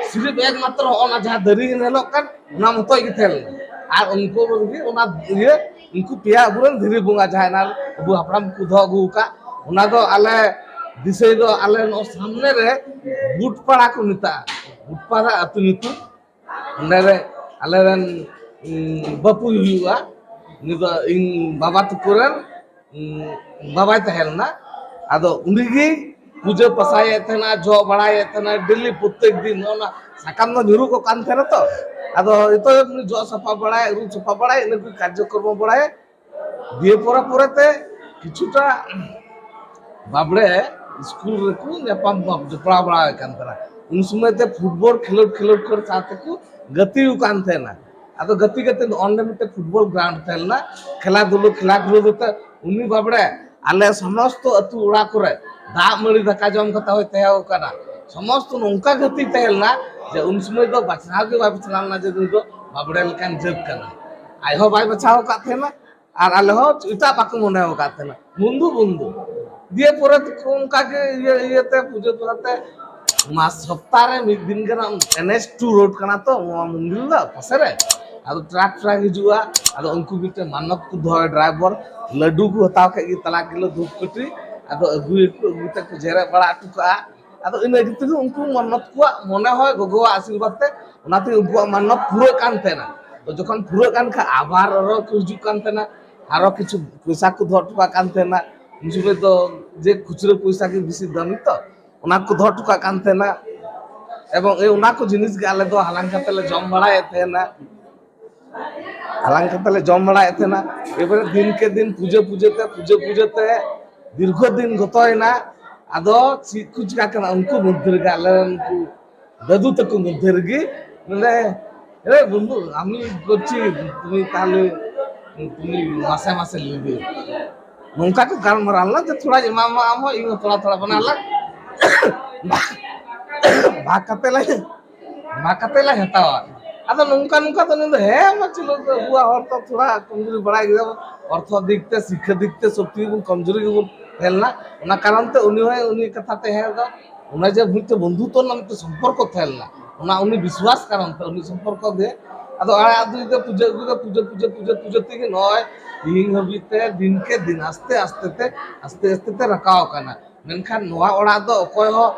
ᱥᱤᱨᱤᱯ ᱮᱠᱢᱟᱛᱨᱚ ᱦᱚᱸᱜᱼᱚ ᱱᱟ ᱡᱟᱦᱟᱸ ᱫᱟᱨᱮ ᱧᱮᱞᱚᱜ ᱠᱟᱱ, ᱚᱱᱟ ᱢᱚᱛᱚᱡ ᱜᱮ ᱛᱟᱦᱮᱸ ᱞᱮᱱᱟ᱾ ᱟᱨ ᱩᱱᱠᱩ ᱜᱮ ᱚᱱᱟ ᱤᱭᱟᱹ, ᱩᱱᱠᱩ ᱯᱮᱭᱟ ᱟᱵᱚᱨᱮᱱ ᱫᱷᱤᱨᱤ ᱵᱚᱸᱜᱟ ᱡᱟᱦᱟᱸᱭ ᱚᱱᱟ ᱟᱵᱚ ᱦᱟᱯᱲᱟᱢ ᱠᱚ ᱫᱚᱦᱚ ᱟᱹᱜᱩ ᱟᱠᱟᱫ, ᱚᱱᱟ ᱫᱚ ᱟᱞᱮ ᱫᱤᱥᱟᱹᱭ ᱫᱚ ᱟᱞᱮ ᱱᱚᱣᱟ ᱥᱟᱢᱱᱮ ᱨᱮ ᱵᱩᱴᱯᱟᱲᱟ ᱠᱚ ᱢᱮᱛᱟᱜᱼᱟ, ᱵᱩᱴᱯᱟᱲᱟ ᱟᱹᱛᱩ ᱧᱩᱛᱩᱢ᱾ ᱚᱸᱰᱮ ᱨᱮ ᱟᱞᱮᱨᱮᱱ, ᱩᱸ, ᱵᱟᱹᱯᱩᱭ ᱦᱩᱭᱩᱜᱼᱟ, ᱩᱱᱤ ᱫᱚ ᱤᱧ ᱵᱟᱵᱟ ᱛᱟᱠᱚ ᱨᱮᱱ, ᱩᱸ, ᱵᱟᱵᱟᱭ ᱛᱟᱦᱮᱸ ᱞᱮᱱᱟ᱾ ᱟᱫᱚ ᱩᱱᱤᱜᱮ ᱯᱩᱡᱟᱹ ᱯᱟᱥᱟᱭᱮᱫ ᱛᱟᱦᱮᱱᱟ, ᱡᱚᱜ ᱵᱟᱲᱟᱭᱮᱫ ᱛᱟᱦᱮᱱᱟ, ᱰᱮᱞᱤ ᱯᱨᱚᱛᱛᱮᱠ ᱫᱤᱱ ᱱᱚᱜᱼᱚ ᱱᱟ ᱥᱟᱠᱟᱢ ᱫᱚ ᱧᱩᱨᱩᱜ ᱠᱚᱜ ᱠᱟᱱ ᱛᱟᱦᱮᱱᱟ ᱛᱚ᱾ ᱟᱫᱚ ᱡᱚᱛᱚ ᱩᱱᱤ ᱡᱚᱜ ᱥᱟᱯᱷᱟ ᱵᱟᱲᱟᱭ, ᱟᱹᱨᱩᱵ ᱥᱟᱯᱷᱟ ᱵᱟᱲᱟᱭ, ᱤᱱᱟᱹ ᱠᱚ ᱠᱟᱨᱡᱚᱠᱨᱚᱢ ᱵᱟᱲᱟᱭ᱾ ᱫᱤᱭᱮ ᱯᱚᱨᱮ ᱯᱚᱨᱮᱛᱮ ᱠᱤᱪᱷᱩᱴᱟ ᱵᱟᱵᱲᱮ ᱥᱠᱩᱞ ᱨᱮᱠᱚ ᱧᱟᱯᱟᱢ ᱡᱚᱯᱲᱟᱣ ᱵᱟᱲᱟ ᱠᱟᱱ ᱛᱟᱦᱮᱱᱟ᱾ ᱩᱱ ᱥᱚᱢᱚᱭ ᱛᱮ ᱯᱷᱩᱴᱵᱚᱞ ᱠᱷᱮᱞᱳᱰ ᱠᱷᱮᱞᱳᱰ ᱠᱚᱨᱮ ᱥᱟᱶ ᱛᱮᱠᱚ ᱜᱟᱛᱮ ᱠᱟᱱ ᱛᱟᱦᱮᱱᱟ᱾ ᱟᱫᱚ ᱜᱟᱛᱮ ᱜᱟᱛᱮ ᱫᱚ ᱚᱸᱰᱮ ᱢᱤᱫᱴᱮᱱ ᱯᱷᱩᱴᱵᱚᱞ ᱜᱨᱟᱣᱩᱱᱰ ᱛᱟᱦᱮᱸ ᱞᱮᱱᱟ, ᱠᱷᱮᱞᱟ ᱫᱷᱩᱞᱟ ᱠᱷᱮᱞᱟ ᱫᱷᱩᱞᱟ ᱠᱟᱛᱮ ᱩᱱᱤ ᱵᱟᱵᱲᱮ ᱟᱞᱮ ᱥᱚᱢᱚᱥᱛᱚ ᱟᱹᱛᱩ ᱚᱲᱟᱜ ᱠᱚᱨᱮ ᱫᱟᱜ ᱢᱟᱹᱲᱤ ᱫᱟᱠᱟ ᱡᱚᱢ ᱠᱟᱛᱮ ᱦᱚᱸᱭ ᱛᱟᱦᱮᱸ ᱠᱟᱱᱟ᱾ ᱥᱚᱢᱚᱥᱛᱚ ᱱᱚᱝᱠᱟ ᱜᱟᱛᱮ ᱛᱟᱦᱮᱸ ᱞᱮᱱᱟ ᱡᱮ ᱩᱱ ᱥᱚᱢᱚᱭ ᱫᱚ ᱵᱟᱪᱷᱟᱣ ᱜᱮ ᱵᱟᱭ ᱵᱟᱪᱷᱟᱣ ᱞᱮᱱᱟ ᱡᱮ ᱱᱩᱭ ᱫᱚ ᱵᱟᱵᱲᱮ ᱞᱮᱠᱟᱱ ᱡᱟᱹᱛ ᱠᱟᱱᱟ᱾ ᱟᱡ ᱦᱚᱸ ᱵᱟᱭ ᱵᱟᱪᱷᱟᱣ ᱟᱠᱟᱫ ᱛᱟᱦᱮᱱᱟ ᱟᱨ ᱟᱞᱮ ᱦᱚᱸ ᱮᱴᱟᱜ ᱵᱟᱠᱚ ᱢᱚᱱᱮ ᱟᱠᱟᱫ ᱛᱟᱦᱮᱱᱟ᱾ ᱵᱚᱱᱫᱷᱩ ᱵᱚᱱᱫᱷᱩ ᱫᱤᱭᱮ ᱯᱚᱨᱮ ᱛᱮᱠᱚ ᱚᱱᱠᱟ ᱜᱮ ᱤᱭᱟᱹ ᱤᱭᱟᱹᱛᱮ ᱯᱩᱡᱟᱹ ᱯᱟᱥᱟᱛᱮ ᱢᱟᱥ ᱥᱚᱯᱛᱟ ᱨᱮ ᱢᱤᱫ ᱫᱤᱱ ᱜᱟᱱ ᱮᱱ ᱮᱪ ᱴᱩ ᱨᱳᱰ ᱠᱟᱱᱟ ᱛᱚ ᱱᱚᱣᱟ ᱢᱚᱱᱫᱤᱨ ᱫᱚ ᱯᱟᱥᱮ ᱨᱮ᱾ ᱟᱫᱚ ᱴᱨᱟᱠ ᱴᱨᱟᱠ ᱦᱤᱡᱩᱜᱼᱟ᱾ ᱟᱫᱚ ᱩᱱᱠᱩ ᱢᱤᱫᱴᱮᱱ ᱢᱟᱱᱚᱛ ᱠᱚ ᱫᱚᱦᱚᱭᱟ ᱰᱨᱟᱭᱵᱷᱟᱨ, ᱞᱟᱹᱰᱩ ᱠᱚ ᱦᱟᱛᱟᱣ ᱠᱮᱫ ᱜᱮ ᱛᱟᱞᱟ ᱠᱤᱞᱳ ᱫᱷᱩᱯ ᱠᱟᱹᱴᱷᱤ, ᱟᱫᱚ ᱟᱹᱜᱩᱭᱟᱠᱚ, ᱟᱹᱜᱩ ᱠᱟᱛᱮ ᱠᱚ ᱡᱮᱨᱮᱫ ᱵᱟᱲᱟ ᱦᱚᱴᱚ ᱠᱟᱜᱼᱟ᱾ ᱟᱫᱚ ᱤᱱᱟᱹ ᱠᱷᱟᱹᱛᱤᱨ ᱜᱮ ᱩᱱᱠᱩ ᱢᱟᱱᱱᱚᱛ ᱠᱚᱣᱟᱜ ᱢᱚᱱᱮ ᱦᱚᱭ ᱜᱚᱜᱚᱣᱟᱜ ᱟᱥᱤᱨᱵᱟᱫᱽ ᱛᱮ ᱚᱱᱟᱛᱮ ᱩᱱᱠᱩᱣᱟᱜ ᱢᱟᱱᱱᱚᱛ ᱯᱩᱨᱟᱹᱜ ᱠᱟᱱ ᱛᱟᱦᱮᱱᱟ᱾ ᱛᱚ ᱡᱚᱠᱷᱚᱱ ᱯᱩᱨᱟᱹᱜ ᱠᱟᱱ ᱠᱷᱟᱱ ᱟᱵᱟᱨ ᱟᱨᱚ ᱠᱚ ᱦᱤᱡᱩᱜ ᱠᱟᱱ ᱛᱟᱦᱮᱱᱟ, ᱟᱨᱚ ᱠᱤᱪᱷᱩ ᱯᱚᱭᱥᱟ ᱠᱚ ᱫᱚᱦᱚ ᱦᱚᱴᱚ ᱠᱟᱜ ᱠᱟᱱ ᱛᱟᱦᱮᱱᱟ᱾ ᱩᱱ ᱥᱚᱢᱚᱭ ᱫᱚ ᱡᱮ ᱠᱷᱩᱪᱨᱟᱹ ᱯᱚᱭᱥᱟ ᱜᱮ ᱵᱮᱥᱤ ᱫᱟᱢᱤ ᱛᱚ, ᱚᱱᱟ ᱠᱚ ᱫᱚᱦᱚ ᱦᱚᱴᱚ ᱠᱟᱜ ᱠᱟᱱ ᱛᱟᱦᱮᱱᱟ᱾ ᱮᱵᱚᱝ ᱮ ᱚᱱᱟ ᱠᱚ ᱡᱤᱱᱤᱥ ᱜᱮ ᱟᱞᱮ ᱫᱚ ᱦᱟᱞᱟᱝ ᱠᱟᱛᱮ ᱞᱮ ᱡᱚᱢ ᱵᱟᱲᱟᱭᱮᱫ ᱛᱟᱦᱮᱱᱟ᱾ ᱦᱟᱞᱟᱝ ᱠᱟᱛᱮ ᱞᱮ ᱡᱚᱢ ᱵᱟᱲᱟᱭᱮᱫ ᱛᱟᱦᱮᱱᱟ᱾ ᱮᱵᱟᱨᱮ ᱫᱤᱱ ᱠᱮ ᱫᱤᱱ ᱯᱩᱡᱟᱹ ᱯᱩᱡᱟᱹ ᱛᱮ ᱯᱩᱡᱟᱹ ᱯᱩᱡᱟᱹ ᱛᱮ ᱫᱤᱨᱜᱷᱚ ᱫᱤᱱ ᱜᱚᱛᱚᱭᱮᱱᱟ᱾ ᱟᱫᱚ ᱪᱮᱫ ᱠᱚ ᱪᱤᱠᱟ ᱠᱟᱱᱟ ᱩᱱᱠᱩ ᱢᱚᱫᱽᱫᱷᱮ ᱨᱮᱜᱮ ᱟᱞᱮ ᱨᱮᱱ ᱩᱱᱠᱩ ᱫᱟᱫᱩ ᱛᱟᱠᱚ ᱢᱚᱫᱽᱫᱷᱮ ᱨᱮᱜᱮ ᱱᱚᱰᱮ, "ᱮ ᱵᱚᱱᱫᱷᱩ, আমি করছি, তুমি তাহলে তুমি মাসে মাসে নেবে।" ᱱᱚᱝᱠᱟ ᱠᱚ ᱜᱟᱞᱢᱟᱨᱟᱣ ᱞᱮᱱᱟ ᱡᱮ ᱛᱷᱚᱲᱟᱧ ᱮᱢᱟᱢᱟ ᱟᱢ ᱦᱚᱸ, ᱤᱧ ᱦᱚᱸ ᱛᱷᱚᱲᱟ ᱛᱷᱚᱲᱟ ᱵᱟᱱᱟᱨ ᱞᱟᱝ ᱵᱷᱟᱜᱽ ᱠᱟᱛᱮ ᱞᱮ ᱵᱷᱟᱜᱽ ᱠᱟᱛᱮ ᱞᱮ ᱦᱟᱛᱟᱣᱟ᱾ ᱟᱫᱚ ᱱᱚᱝᱠᱟ ᱱᱚᱝᱠᱟ ᱛᱮ ᱩᱱᱤ ᱫᱚ, ᱦᱮᱸ, ᱢᱟ ᱪᱚᱞᱚ, ᱟᱵᱚᱣᱟᱜ ᱦᱚᱲ ᱛᱚ ᱛᱷᱚᱲᱟ ᱠᱚᱢᱡᱩᱨᱤ ᱵᱟᱲᱟᱭ ᱜᱮᱭᱟ ᱵᱚᱱ, ᱚᱨᱛᱷᱚ ᱫᱤᱠ ᱛᱮ, ᱥᱤᱠᱠᱷᱟ ᱫᱤᱠ ᱛᱮ, ᱥᱚᱵ ᱛᱮᱜᱮ ᱵᱚᱱ ᱠᱚᱢᱡᱩᱨᱤ ᱜᱮᱵᱚᱱ ᱛᱟᱦᱮᱸ ᱞᱮᱱᱟ᱾ ᱚᱱᱟ ᱠᱟᱨᱚᱱ ᱛᱮ ᱩᱱᱤ ᱦᱚᱸ ᱩᱱᱤ ᱠᱟᱛᱷᱟ ᱛᱮ ᱦᱮᱸ ᱫᱚ ᱚᱱᱟ ᱡᱮ ᱢᱤᱫᱴᱮᱱ ᱵᱚᱱᱫᱷᱩᱛᱚ ᱨᱮᱱᱟᱜ ᱢᱤᱫᱴᱮᱱ ᱥᱚᱢᱯᱚᱨᱠᱚ ᱛᱟᱦᱮᱸ ᱞᱮᱱᱟ, ᱚᱱᱟ ᱩᱱᱤ ᱵᱤᱥᱣᱟᱥ ᱠᱟᱨᱚᱱ ᱛᱮ ᱩᱱᱤ ᱥᱚᱢᱯᱚᱨᱠᱚ ᱜᱮ ᱟᱫᱚ ᱟᱲᱟᱜ ᱟᱹᱫᱩᱭ ᱛᱮ ᱯᱩᱡᱟᱹ ᱟᱹᱜᱩ ᱛᱮ ᱯᱩᱡᱟᱹ, ᱯᱩᱡᱟᱹ, ᱯᱩᱡᱟᱹ, ᱯᱩᱡᱟᱹ ᱛᱮᱜᱮ ᱱᱚᱜᱼᱚᱭ ᱛᱤᱦᱤᱧ ᱦᱟᱹᱵᱤᱡ ᱛᱮ ᱫᱤᱱ ᱠᱮ ᱫᱤᱱ ᱟᱥᱛᱮ ᱟᱥᱛᱮ ᱛᱮ, ᱟᱥᱛᱮ ᱟᱥᱛᱮ ᱛᱮ ᱨᱟᱠᱟᱣ ᱟᱠᱟᱱᱟ᱾ ᱢᱮᱱᱠᱷᱟᱱ ᱱᱚᱣᱟ ᱚᱲᱟᱜ ᱫᱚ ᱚᱠᱚᱭ ᱦᱚᱸ,